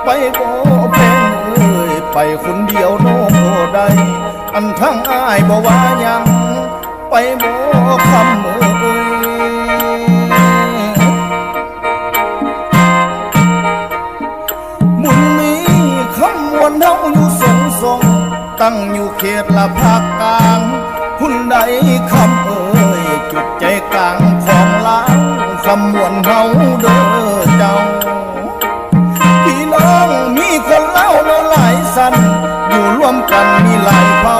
ໄປບໍ່ແພງເອີຍ ໄປຄົນດຽວນ້ອງບໍ່ໄດ້ ອັນທັງອ້າຍບໍ່ວ່າຫຍັງ ໄປບໍ່ຄຳເອີຍ. ບຸນມີຄຳມ່ວນເຮົາຢູ່ສົງສົງ ຕັ້ງຢູ່ເຂດລະພາກກາງ ພຸ້ນໃດຄຳເອີຍ ຈຸດໃຈກາງຂອງລາວ ຄຳມ່ວນເຮົາເດີເຈົ້າ. ພີ່ນ້ອງມີຄົນລາວເນາະຫຼາຍຊັ້ນ ຢູ່ລວມກັນມີຫຼາຍເຜົ່າ